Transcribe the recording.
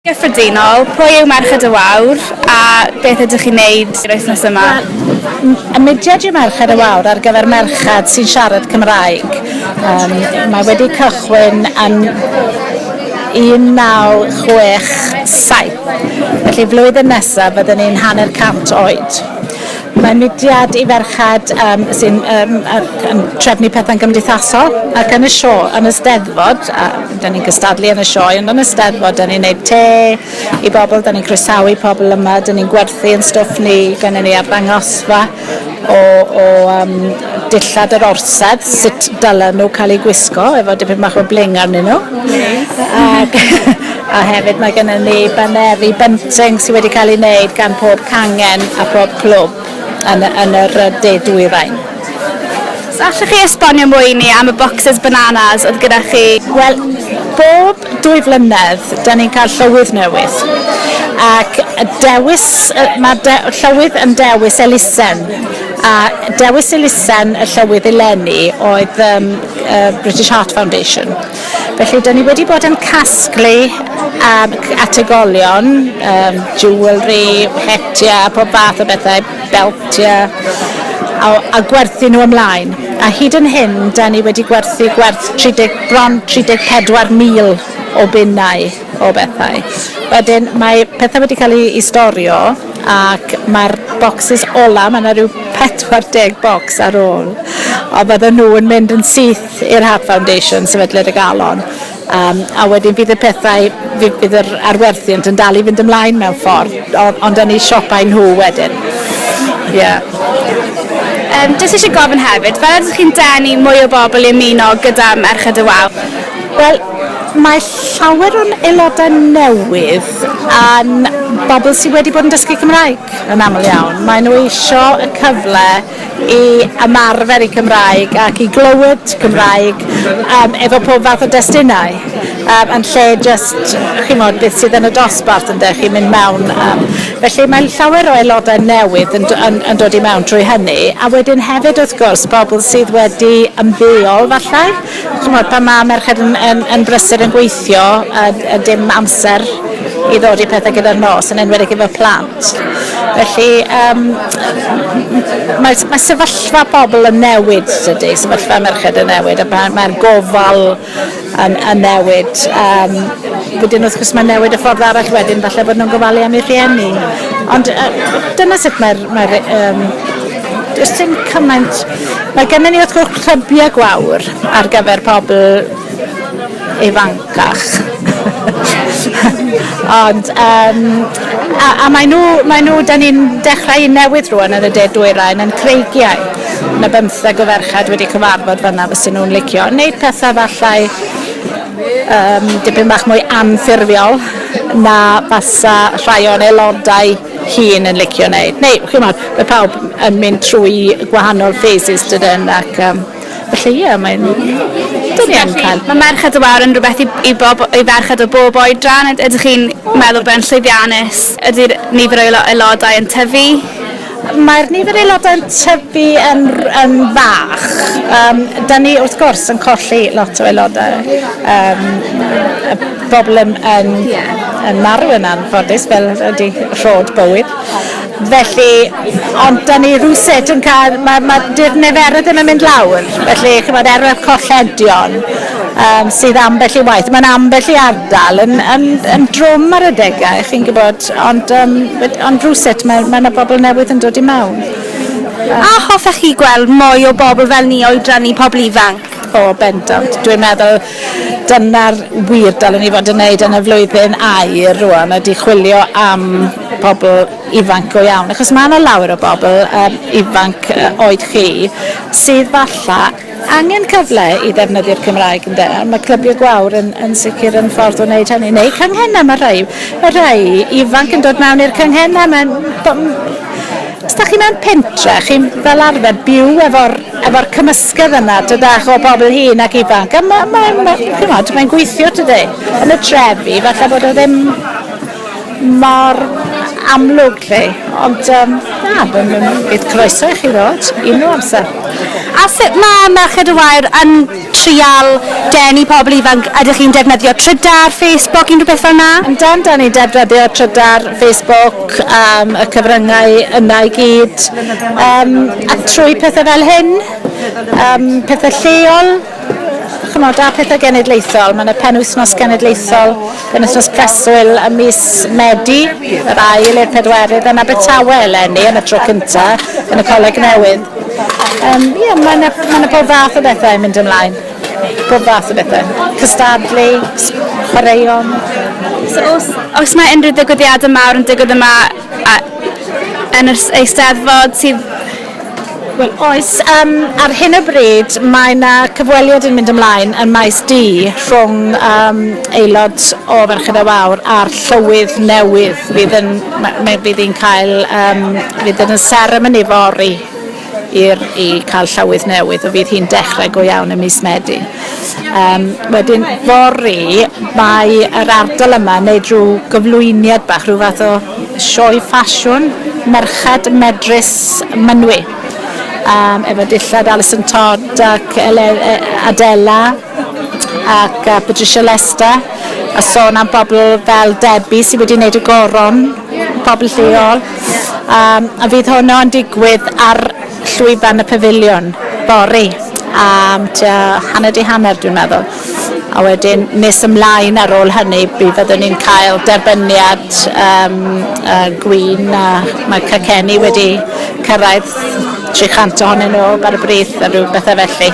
Gyffredinol, pwy yw Merched y Wawr a beth ydych chi'n neud yr wythnos yma? Wel, y mudiad yw Merched y Wawr ar gyfer merched sy'n siarad Cymraeg. Um, mae wedi cychwyn yn 1967, felly flwyddyn nesaf fyddwn ni'n hanner cant oed. Mae'n mudiad i ferched um, sy'n um, yn trefnu pethau'n gymdeithasol ac yn y sioe, yn y Steddfod, a da ni'n cystadlu yn y sioe, ond yn y Steddfod da ni'n neud te i bobl, da ni'n croesawu pobl yma, da ni'n gwerthu yn stwff ni, gennym ni arddangosfa o, o um, dillad yr orsedd, sut dylen nhw cael eu gwisgo, efo dipyn bach o bling arnyn nhw. Nice. Ac, a hefyd mae gennym ni baneri bunting sydd wedi cael ei wneud gan pob cangen a pob clwb yn, yn yr de dwyrain. So allwch chi esbonio mwy i ni am y boxes bananas oedd gyda chi? Wel, bob dwy flynedd, da ni'n cael llywydd newydd. Ac dewis, mae de, llywydd yn dewis elusen. A dewis elusen y llywydd eleni oedd um, uh, British Heart Foundation. Felly, da ni wedi bod yn casglu um, ategolion, um, jewellery, hetiau, pob fath o bethau, beltiau, a, a gwerthu nhw ymlaen. A hyd yn hyn, da ni wedi gwerthu gwerth 30, bron 34,000 o bunnau o bethau. Wedyn, mae pethau wedi cael eu storio ac mae'r bocsys ola, mae yna rhyw 40 bocs ar ôl, a fydden nhw yn mynd yn syth i'r Heart Foundation, Sefydliad y Galon. Um, a wedyn fydd y pethau, fydd, fydd yr arwerthiant yn dal i fynd ymlaen mewn ffordd, ond yn eu siopau nhw wedyn. Yeah. Um, jyst eisiau gofyn hefyd, fel ydych chi'n denu mwy o bobl i ymuno gyda Merched y Wawr? Wel, mae llawer o'n aelodau newydd yn bobl sydd wedi bod yn dysgu Cymraeg yn aml iawn. Maen nhw eisiau y cyfle i ymarfer eu Cymraeg ac i glywed Cymraeg um, efo pob fath o destunau. Um, yn lle just, chi'mod, beth sydd yn y dosbarth ynde, chi'n mynd mewn. Um, felly mae llawer o aelodau newydd yn, yn, yn dod i mewn trwy hynny. A wedyn hefyd wrth gwrs, bobl sydd wedi ymddeol falle. Ch'mod, pan mae merched yn, yn, yn brysur yn gweithio a, a dim amser i ddod i pethau gyda'r nos, yn enwedig efo plant. Felly, um, mae, mae sefyllfa bobl yn newid, dydy, sefyllfa merched yn newid, a mae'r mae gofal yn, yn newid. Um, wedyn wrth gwrs mae'n newid y ffordd arall wedyn, falle bod nhw'n gofalu am eu rhieni. Ond uh, dyna sut mae'r... Mae um, does dim cymaint... Mae gennym ni wrth gwrs clybiau gwawr ar gyfer pobl ifancach. Ond, um, a, a mae nhw, mae nhw, da ni'n dechrau un newydd rwan yn y de dwyrain, yn Creigiau. Yna bymtheg o ferched wedi cyfarfod fanna fysen nhw'n licio. Wneud pethau fallai um, dipyn bach mwy anffurfiol na fasa rhai o'n aelodau hun yn licio wneud. Neu, chi'mod, mae pawb yn mynd trwy gwahanol phases dydyn ac um, felly ie, mae'n... Dyn ni yn cael. Mae Merched y Wawr yn rhywbeth i, i, bob, i ferched o bob oedran. Ydych chi'n meddwl bod e'n llwyddiannus? Ydy'r nifer o aelodau yn tyfu? Mae'r nifer aelodau'n tyfu yn, yn fach. Um, da ni wrth gwrs yn colli lot o aelodau. Um, y bobl yn, yn, yn marw yn anffodus fel ydy rhod bywyd. Felly, ond da ni rhywsut yn cael, mae, mae dy'r niferoedd ddim yn mynd lawr. Felly, chymod, er y colledion um, sydd ambell i waith, mae'n ambell i ardal yn, yn, yn drwm ar adegau, chi'n gwybod, ond, um, ond rhywsut mae, mae yna bobl newydd yn dod i mewn. A hoffech chi gweld mwy o bobl fel ni oedran ni, pobl ifanc? O, bendant. Dwi'n meddwl dyna'r wir dylen ni fod yn neud yn y flwyddyn aur rwan ydy chwilio am pobl ifanc go iawn. Achos mae yna lawer o bobl um, ifanc uh, oed chi sydd falla angen cyfle i ddefnyddio'r Cymraeg ynde. Mae clybiau gwawr yn, yn sicr yn ffordd o wneud hynny. Neu canghennau, mae rhai, mae rhai ifanc yn dod mewn i'r canghennau. Mae'n, os da chi mewn pentre, chi'n fel arfer byw efo'r efo cymysgedd yna, dydach, o bobl hŷn ac ifanc. A mae'n ma, ma, ma, mae'n gweithio tydi. Yn y trefi, falle bod o ddim mor amlwg lle. Ond na, bydd croeso i chi ddod unrhyw amser. A sut mae Merched y Wawr yn trial denu pobl ifanc? Ydych chi'n defnyddio Trydar, Facebook, unrhyw beth fel 'na? Yndan, da ni'n defnyddio Trydar, Facebook, y cyfryngau yna i gyd, a trwy pethau fel hyn, pethau lleol, chymod, a pethau genedlaethol. Mae yna penwythnos genedlaethol, penwythnos preswyl ym mis Medi, yr ail i'r pedwerydd yn Abertawe eleni, yn y tro cyntaf, yn y Coleg Newydd. Ie, mae yna ma pob fath o bethau yn mynd ymlaen. Pob fath o bethau. Cystadlu, chwaraeon. So os mae unrhyw ddigwyddiadau mawr yn digwydd yma yn yr Eisteddfod sydd... Wel, oes, ar hyn o bryd mae yna cyfweliad yn mynd ymlaen yn Maes D rhwng aelod o Ferched y Wawr a'r llywydd newydd fydd yn, fydd hi'n cael, fydd yn y seremoni fory i'r, i cael llywydd newydd, o fydd hi'n dechrau go iawn ym mis Medi. Wedyn fory mae yr ardal yma yn neud rhyw gyflwyniad bach, rhyw fath o sioe ffasiwn merched medrus Mynwy. Efo dillad Alison Todd ac Adela ac Patricia Lester, a sôn am bobl fel Debbie sydd wedi wneud y goron, pobl lleol. A fydd hwnnw yn digwydd ar llwyfan y pafiliwn fory am tua 9:30 dwi'n meddwl. A wedyn nes ymlaen ar ôl hynny mi fyddwn ni'n cael derbyniad gwin, a mae cacenni wedi cyrraedd 300 ohonyn nhw ar y bryd a rhyw bethau felly.